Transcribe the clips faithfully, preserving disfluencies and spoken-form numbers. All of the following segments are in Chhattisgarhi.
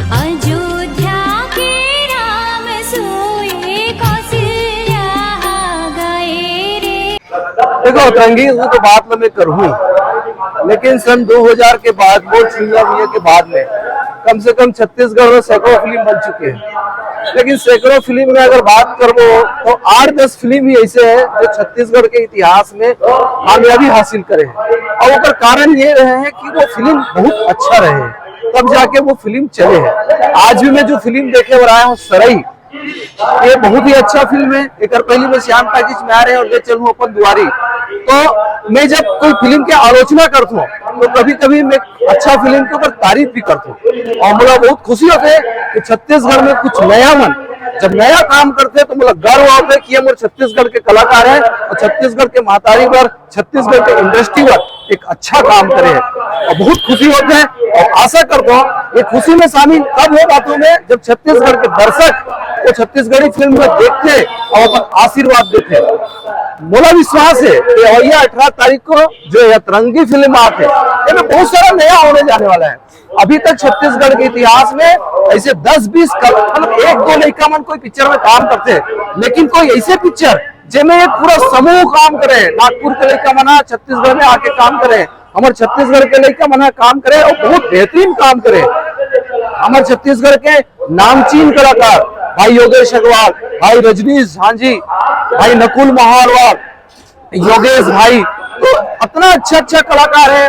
अयोध्या के राम सोए कौशल्या गए रे। देखो, अतरंगी की तो बात मैं करूँ, लेकिन सन दो हज़ार के बाद, बोल चिड़िया मियाँ के बाद में कम से कम छत्तीसगढ़ में सैकड़ों फिल्म बन चुके हैं। लेकिन सैकड़ों फिल्म में अगर बात करबो तो आठ दस फिल्म ही ऐसे हैं जो छत्तीसगढ़ के इतिहास में कामयाबी हासिल करे हैं। और ओकर कारण ये रहे हैं कि वो फिल्म बहुत अच्छा रहे, तब जाके वो फिल्म चले हैं। आज भी मैं जो फिल्म देखे बर आया हूँ, सरई, ये बहुत ही अच्छा फिल्म है। एक पहली मैं श्याम टॉकीज में आ रहे हैं और ले चलूँ अपन दुआरी, तो मैं जब कोई फिल्म की आलोचना करता हूँ तो कभी कभी मैं अच्छा फिल्म के ऊपर तारीफ भी करता हूँ। और मुझे बहुत खुशी होते है कि छत्तीसगढ़ में कुछ नया मन जब नया काम करते हैं तो मुझे गर्व होता है कि ये मोर छत्तीसगढ़ के कलाकार हैं और छत्तीसगढ़ के महतारी बर, छत्तीसगढ़ के इंडस्ट्री बर एक अच्छा काम करे हैं। और बहुत खुशी होते हैं और आशा करता हूँ ये खुशी में शामिल तब हो बातों में जब छत्तीसगढ़ के दर्शक वो छत्तीसगढ़ी फिल्म में देखते हैं और अपन आशीर्वाद देते हैं। मोला विश्वास है कि भैया अठारह तारीख को जो ये अतरंगी फिल्म आते हैं, इनमें बहुत सारा नया होने जाने वाला है। अभी तक छत्तीसगढ़ के इतिहास में ऐसे दस बीस कल-, मतलब एक दो लड़का मन कोई पिक्चर में काम करते हैं, लेकिन कोई ऐसे पिक्चर जेमे एक पूरा समूह काम करे, नागपुर के लड़का मन ह छत्तीसगढ़ में आके काम करे, हमर छत्तीसगढ़ के लड़का मन ह काम करे और बहुत बेहतरीन काम करे। हमर छत्तीसगढ़ के नामचीन कलाकार भाई योगेश अग्रवाल, भाई रजनीश झांझी, भाई नकुल महारवाल, योगेश भाई, तो इतना अच्छा अच्छा कलाकार है,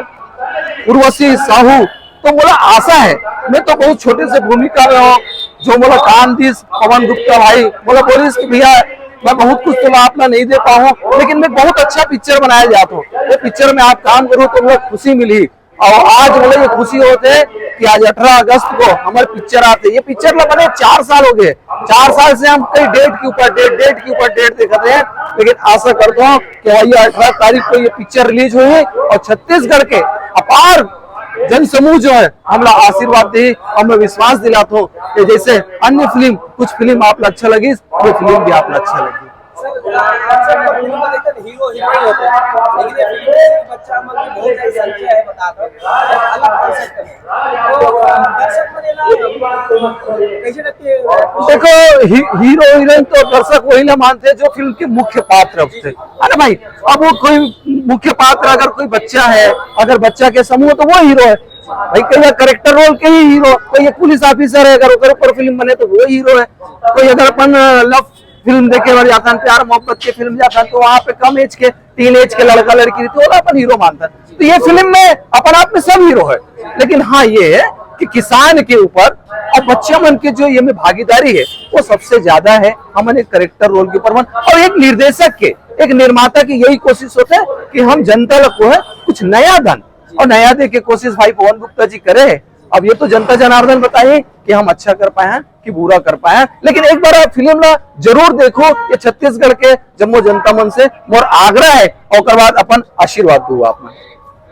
उर्वशी साहू। तो मोला आशा है, मैं तो बहुत छोटे से भूमिका में हूँ, जो मोला काम दिस पवन गुप्ता भाई, मोला बोलिस कि भैया मैं बहुत कुछ तो आप ला नहीं दे पाऊँ, लेकिन मैं बहुत अच्छा पिक्चर बनाया जात हूँ, वो पिक्चर में आप काम करो तो मोला खुशी मिली। और आज मोला ये खुशी होते है कि आज अठारह अगस्त को हमारे पिक्चर आते, ये पिक्चर ला बने चार साल हो गए, चार साल से हम कई डेट के ऊपर डेट, डेट के ऊपर डेट देखते हैं, लेकिन आशा करता हूँ कि भैया अठारह तारीख को ये पिक्चर रिलीज हुई और छत्तीसगढ़ के अपार जन समूह जो है हमला आशीर्वाद दी। और मैं विश्वास दिलाता हूँ कि जैसे अन्य फिल्म, कुछ फिल्म आप ला अच्छा लगी, वो फिल्म भी आप ला अच्छा लगी। सर, अक्सर तो फिल्म में देखते हैं हीरो हीरोइन होते हैं, लेकिन ये फिल्म में बच्चा मन की बहुत ज्यादा संख्या है, बता दो, अलग कॉन्सेप्ट है। तो दर्शक मन एला कैसे लगते हैं? देखो, ही, हीरो हीरोइन तो दर्शक वही ला मानते हैं जो फिल्म के मुख्य पात्र होते हैं। अरे भाई, अब वो कोई मुख्य पात्र अगर कोई बच्चा है, अगर बच्चा के समूह तो वो हीरो है भाई। कई कैरेक्टर रोल के ही हीरो, कोई एक पुलिस ऑफिसर है अगर ओकर ऊपर फिल्म बने तो वो हीरो है। कोई अगर अपन लव फिल्म देखे बर जाता है, प्यार मोहब्बत के फिल्म जाता है, तो वहाँ पे कम एज के, टीन एज के लड़का लड़की रहती है, ओला अपन हीरो मानता है। तो ये फिल्म में अपन आप में सब हीरो है, लेकिन हाँ ये है कि किसान के ऊपर और बच्चे मन के जो ये में भागीदारी है वो सबसे ज्यादा है। हमन एक करेक्टर रोल के ऊपर मन और एक निर्देशक के, एक निर्माता की यही कोशिश होता है कि हम जनता ला को है कुछ नया दन और नया दे के कोशिश भाई पवन गुप्ता जी करे हैं। अब ये तो जनता जनार्दन बताए कि हम अच्छा कर पाए हैं कि बुरा कर पाए हैं, लेकिन एक बार आप फिल्म ला जरूर देखो। ये छत्तीसगढ़ के जम्मो जनता मन से मोर आग्रह है, और ओकर बाद अपन आशीर्वाद दू आप मन।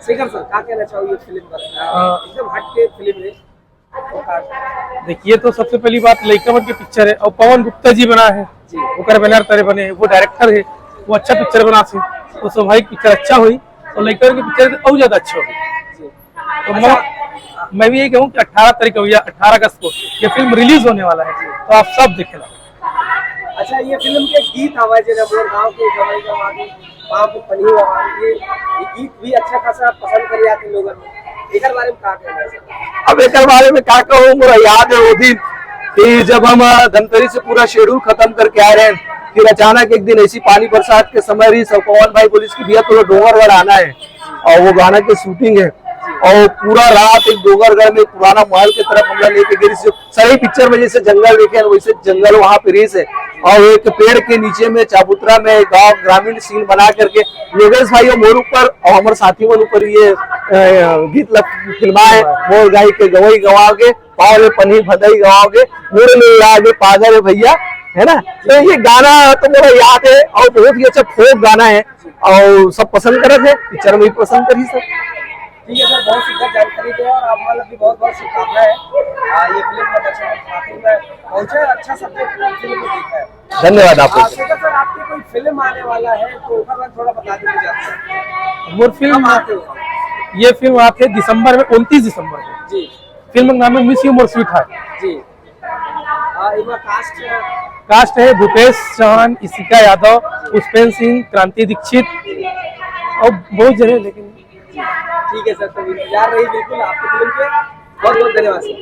शेखर सर, क्या कहना चाहोगे फिल्म पर? एकदम हट के फिल्म है। देखिए, तो सबसे पहली बात लइका मन के पिक्चर है और पवन गुप्ता जी बना है, ओकर बैनर तले बने, वो डायरेक्टर है, वो अच्छा पिक्चर बनाथे, तो स्वाभाविक पिक्चर अच्छा होही। तो लइका मन के पिक्चर और ज्यादा अच्छा होही। तो मैं, मैं भी यही कहूँ कि अठारह तारीख को, भैया, अठारह अगस्त को ये फिल्म रिलीज होने वाला है, तो आप सब देखेला। अच्छा, ये फिल्म के गीत हवा जेला मोर गांव के गवाई गवा के पाँव के पनी हुआ, ये, ये गीत भी अच्छा खासा पसंद करे जाते लोगन में। एकर बारे में का कहना है सर? अब एकर बारे में का कहूँ, मोरा याद है वो दिन कि जब हम, अ, धमतरी से पूरा शेड्यूल खत्म करके आ रहे हैं, फिर अचानक एक दिन ऐसी पानी बरसात के समय रही, सब पवन भाई बोलिस कि भैया थोड़ा डोंगरगढ़ आना है, और वो गाना के शूटिंग है, और पूरा रात एक डोंगरगढ़ में पुराना महल की तरफ हमला लेके गई। जो सरई पिक्चर में जैसे जंगल देखे हैं, वैसे जंगल वहाँ पे रहिस है, और एक पेड़ के नीचे में चाबुत्रा में गांव ग्रामीण सीन बना करके योगेश भाई और मोर ऊपर और हमारे साथी मन ऊपर ये, अ, गीत लग-, फिल्मा है, मोर गाई के गवई गवा के पाँव ले पनी भदई गवा के मोर ले ला के पागल है भैया, है ना। तो ये गाना तो मोला याद है और बहुत ही अच्छा फोक गाना है और सब पसंद करत है, पिक्चर में भी पसंद करी सब। ठीक है सर, बहुत सुंदर जानकारी दी और आप मतलब भी बहुत बहुत शुभकामनाएं। आ, ये फिल्म प्रदर्शन वाकई में पहुंचे, अच्छा सब्जेक्ट फिल्म में देखा है। धन्यवाद आपको। आ, शेखर सर, आपकी कोई फिल्म आने वाला है तो ओकर बारे में थोड़ा बता दीजिए। मोर फिल्म, ये फिल्म आते दिसंबर में, उनतीस दिसंबर को। जी। फिल्म के नाम है मिस यू मोर स्वीट हार्ट। जी। आ, एमा कास्ट कास्ट है भूपेश चौहान, इशिका यादव, पुष्पेंद्र सिंह, क्रांति दीक्षित और बहुत जने, लेकिन ठीक है सर, तो इंतजार रही बिल्कुल आपकी फिल्म के। बहुत बहुत धन्यवाद सर।